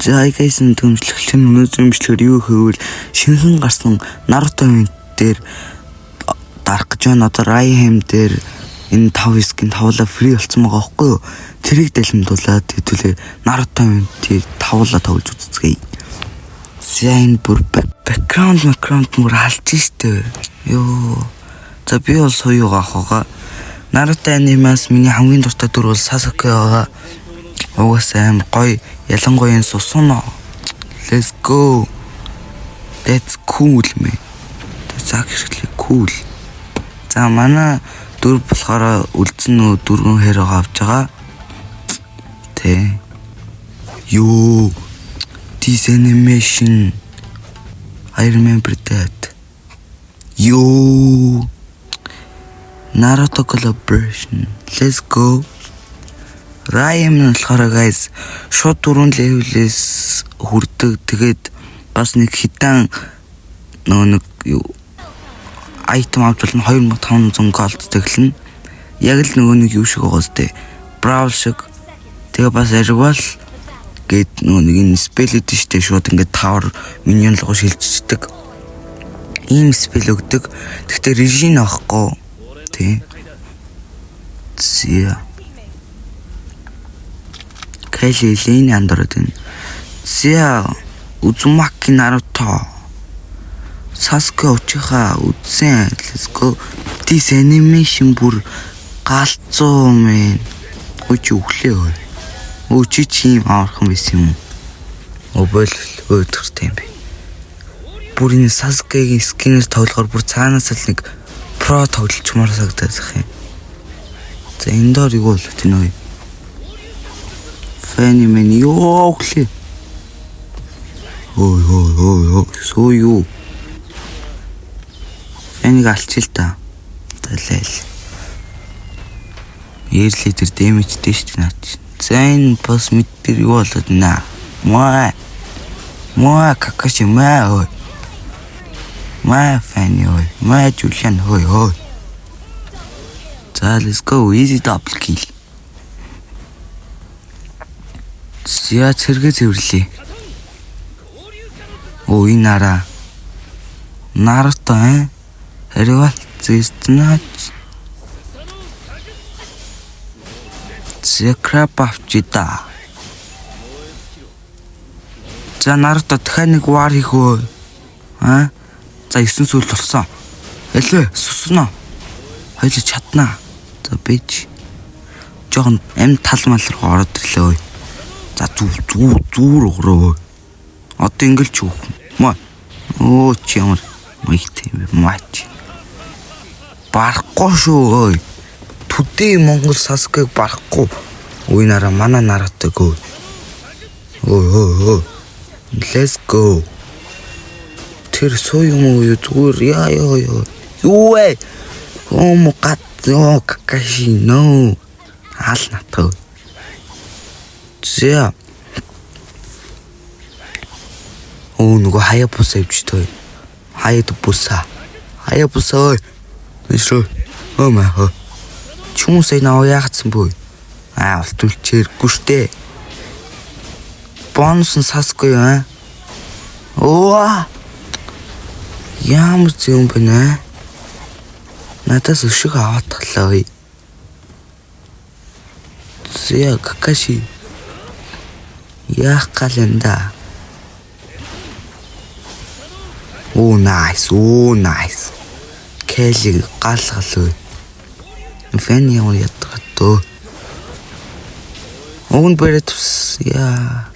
За guys, төгмжлөгч нь өнөөдрийн бичлэгээр юу гэвэл шинэхэн гарсан Naruto event дээр дарах гэж байна. Одоо Rayhem дээр энэ 5 skin тавлаа free болсон байгаа байхгүй юу? Тэрийг далимдуулаад хэдүүлээ Naruto event-ийг тавлаа тоглож үзцгээе. За, энэ бүр background бүр алж штэ. Йоо. За, би бол соёог авах байгаа. Naruto анимаас миний хамгийн дуртай дүр бол Sasuke байгаа. Угаасаа амар гоё, ялангуяа энэ Susanoo. Let's go. That's cool, man. За, хэрэглээ cool. За, манай дүр болохоор үлдсэн нөө дөрвөн hero авч байгаа. Тэ. Йоо. This animation. I remember that. Yo. Naruto collaboration. Let's go. Ryan нь болохоор, guys, шууд дөрвөн level ээс хүрдэг. Тэгээд бас нэг хитан нөгөө нэг юу item авч болно, 2500 gold тэглэн. Яг л нөгөө нэг юу шиг байгаа сте. Brawl шиг. Тэгээ бас Arrival гээд нөгөө нэг энэ spell үүд штэ, шууд ингээд tower minion руу шилжчихдэг. Ийм spell өгдөг. Гэхдээ regen авахгүй. Тий. Зя. Кайли лейн андород байна. За, Uzumaki Naruto. Sasuke Uchiha үзсэн. Let's go. This animation бүр галзуу мэн. Өө, чи өглөө өө. Өө, чи чи юм авархан байсан юм уу? Өө, бол өөдөртэй юм бэ. Бүр энэ Sasuke-гийн skin ээр тоглохоор бүр цаанаас л нэг pro тоглолчмоор санагдаад байх юм. За, энэ доор юу болов тийм үү? Fanny мэн ёо өглөө. Ой ой ой ой, суу юу? Fanny-г алчил та. Залайл. Early дээр damage тэй шүү дээ наач. За, энэ бас mid дээр юу болоод наа. Маа. Маа, Какаши маа ой. Маа, Fanny ой. Маа, Жулиан ой ой. За, let's go, easy double kill. За, цэргээ цэвэрлээ. Оо, энэ нара. Наруто аа. Харивал зэснаач. За, crab авчи да. За, Наруто, дахиад нэг war хийх үү? Аа? За, 9 сүүл болсон. Элвэ суснаа. Хоёул чаднаа. За, бич. Жохон ам тал мал руу ороод ирлээ ой. За, зүв зүв зүүр өгрөө. Одоо ингээл ч өөх. Ма. Өө, чи ямар маягтай юм бэ? Мач. Барахгүй шүү ой. Today Монгол Сасукэг барахгүй. Үгүй, нараа, манай Нарутог өө. Өө өө өө. Let's go. Тэр суу юм уу, юу, зүгээр яа ёо ёо. Юу вэ? Оо гад ёо, Какаши, no. Аал натаа. За. Оо, нөгөө Хаябуса явж той. Хаябуса. Хаябуса ой. Тэшрөө. Оо маа хөө. Чүм сая наа яагацсан бөө. Аа, ултулчээргүй штэ. Бонус нь Сасуке юу аа? Оо. Ямар зүг юм бэ нэ? Надаас өшөг аваад талаа ой. За, Какаши. Яах гал энэ да? Оо, nice. Оо, nice. Кэли гал гал ой. Фэн ямар ядгаад дөө. Уг нь бэрэ тус яа.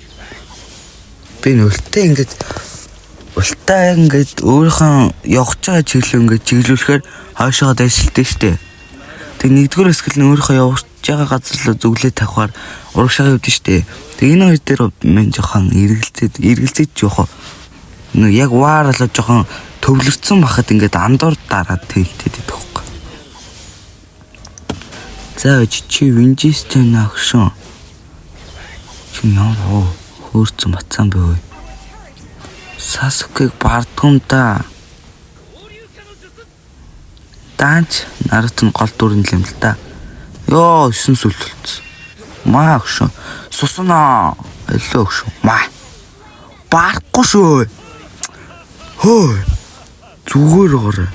Би нүлтэй ингээд ултаа ингээд өөрийнхөө явж байгаа чиглэл ингээд чиглүүлэхээр хойшоо дайшилтэй штэ. Тэг, нэгдүгээр хэсгэл нь өөрийнхөө явж байгаа газар руу зүглээ тавихаар урагшаага явдсан штэ. Тэг, энэ хоёр дээр мен жоохон эргэлзээд эргэлзээж жоохоо нөө яг ваарлаа жоохон төвлөрцөн бахад ингээд андуур дараад тэлтэд идэх хөөх. За, чи Винжистэй наагшин. Чи ямар хоо хөөрцөн бацаан бэ ой. Сасукыг бардгам да. Даанч Наруто нь гол дүр нь л юм л та. Йоо, 9 сүл болцсон. Маа өгшөө. Суснаа. Эллөө өгшөө. Маа. Барахгүй шүү. Хөө. Зүгээр гоорой.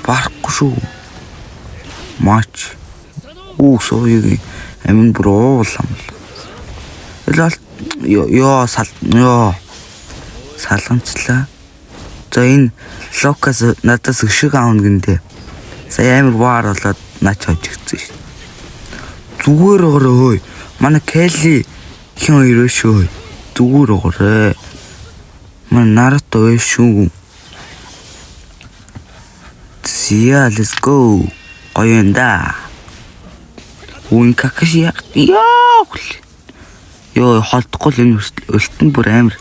Барахгүй шүү. Мач. Уу соёгийн амин бүр уулам л. Эл ёо сал ёо. Салганчлаа. За энэ Лукас надаас өшөг аавна гиндэ. Сая амар ваар болоод наач хожигдсон шүү. Зүгээр гоорой хөөе. Манай Келли хин хоёр вэ шүү. Зүгээр гоорой. Манай Наруто вэ шүү. Зя, let's go. Гоё юм да. Үн Какаши яа. Йоо, холдохгүй л энэ өлтөн бүр амар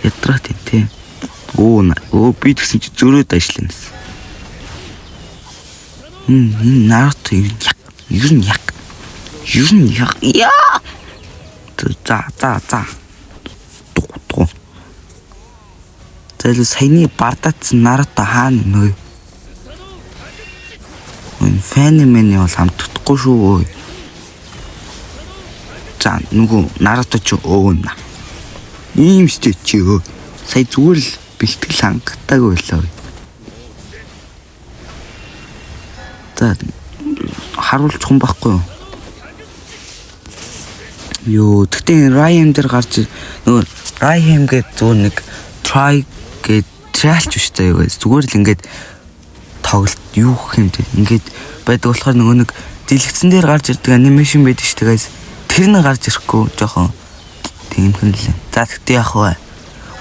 ядраад юм те. Өө би тэгсэн чи зөрөөд ажиллана гэсэн. Энэ Наруто ер нь яг ер нь яг ер нь яг яа. За за за. Дуг дуг. Зайлуу саяны бардаацсан Наруто хаана нөө? Энэ фэн мэний бол хамтдахгүй шүү. За нөгөө Наруто ч өөнө. Ийм штэ чи өө. Сая зүгээр л бэлтгэл хангалтаагүй байлаа. За харуулж хүн байхгүй юу? Йоо, тэгтээ Ryan дээр гарч нөгөө Ryan гэдэг зүгээр нэг try гээд trial ч биш заяа guys. Зүгээр л ингээд тоглолт юу гэх юм те. Ингээд байдаг болохоор нөгөө нэг дэлгэцэн дээр гарч ирдэг animation байдаг шүү дээ guys. Тэр нь гарч ирэхгүй жоохон тиймхэн л. За тэгтээ яах вэ?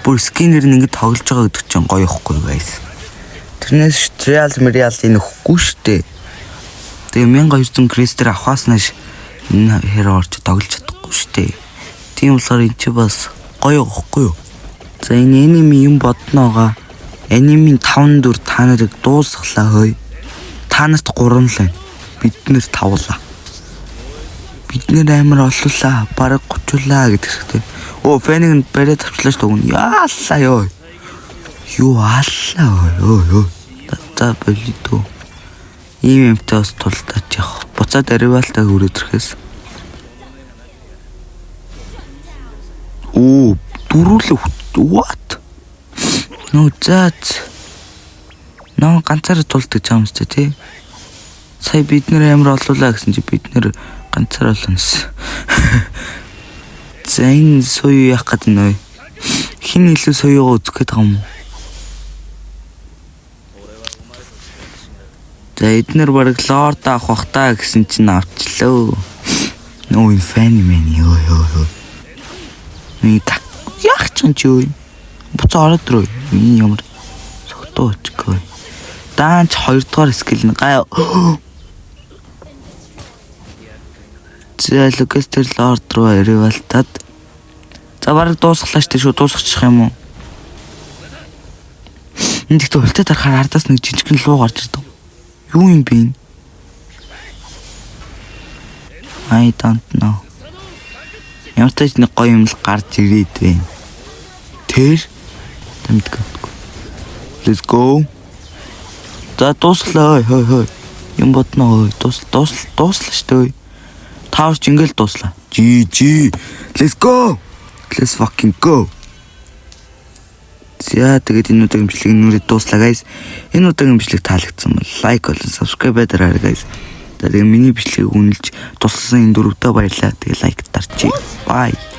Бүр skin ээр нь ингээд тоглож байгаа гэдэг чинь гоё ихгүй guys. Тэрнээс trial мриал энэ өгөхгүй шүү дээ. Тэгээ 1200 crest дээр авахаас нааш энэ hero орч тоглож чадахгүй шүү дээ. Тийм болохоор энэ чи бас гоё ихгүй юу? За энэ enemy юм бодноогоо. Enemy 5 4 та нарыг дуусглаа хөөе. Та нарт 3 л байна. Бид нэр 5 лаа. Бид нэр амар олуулаа. Бараг 30-уулаа гэдэг хэрэгтэй. Оо, фэнийг бариад авчлаа шүү дээ. Яалаа ёо. Юу аалаа ёо ёо. За болидоо. Ийм юмтай бас тултаач явах. Буцаад аривалтаа хүрээд ирэхээс. Оо, дөрүлээ. What? Нөө за. Нөө ганцаараа тулдаг юм шүү дээ, тий. Сая бид нэр амар олуулаа гэсэн чи бид нэр ганцаараа олно гэсэн. За энэ соёо яах гээд нөө. Хин илүү соёогоо үзэх гээд байгаа юм уу? За эднэр бараг лорд авах бах та гэсэн чинь авчлаа. Нөө энэ фэн мэн ёо ёо ёо. Нэг так яах ч юм чи юу? Буцаа ороод руу. Энэ ямар согтуу очихгүй. Даанч 2 дугаар skill нь гай. За Лукас тэр лорд руу аривалтад. За бараг дуусглаа штэ шүү, дуусгачих юм уу? Энд гэхдээ ulti дарахаар ардаас нэг жижигхэн луу гарч ирдэг. Юу юм бэ энэ? I don't know. Ямар ч тач нэг гоё юм л гарч ирээд байна. Тэр тэмдэг. Let's go. За дуслаа. Хой хой. Юм бодноо. Дуус дуус дууслаа шүү дээ. Таавч ингээл дууслаа. GG. Let's go. Let's fucking go. За тэгээд энэ удаагийн бичлэг нүрээ дууслаа guys. Энэ удаагийн бичлэг таалагдсан бол like болон subscribe дараарай guys. За тэгээд миний бичлэгийг үнэлж тусалсан энэ дөрөвдөө баярлалаа. Тэгээд like дарчи. Bye.